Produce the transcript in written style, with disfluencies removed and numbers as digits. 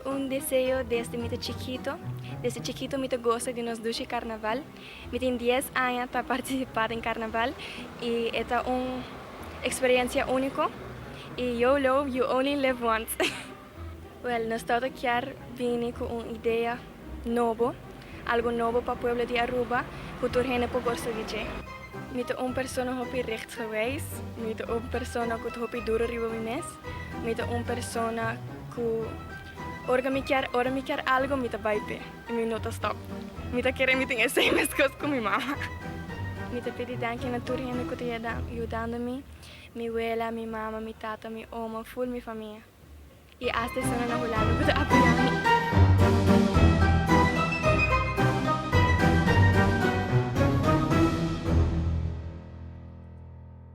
Un deseo desde mi ta chikito. Desde chikito mi ta goza di nos dushi carnaval. Mi tin 10 aña ta participa den carnaval y e ta un experiencia unico. Y YOLO, you only live once. Well, nos ta kier bini cu un idea nobo, algo nobo pa pueblo di Aruba, cu tur hende por goza di dje. Mi ta un persona hopi rechtsgewijs, mi ta un persona cu ta hopi duro riba mi mes, mi ta un persona cu ora mi kier algo, mi ta bay pe, y mi no ta stop. Mi ta kere mi tin esey mescos cu mi mama. Mi ta pidi danki na tur hende cu ta yudando mi, mi wela, mi mama, mi tata, mi oma, full mi famia. Y hasta esnan na Hulanda cu ta apoyando.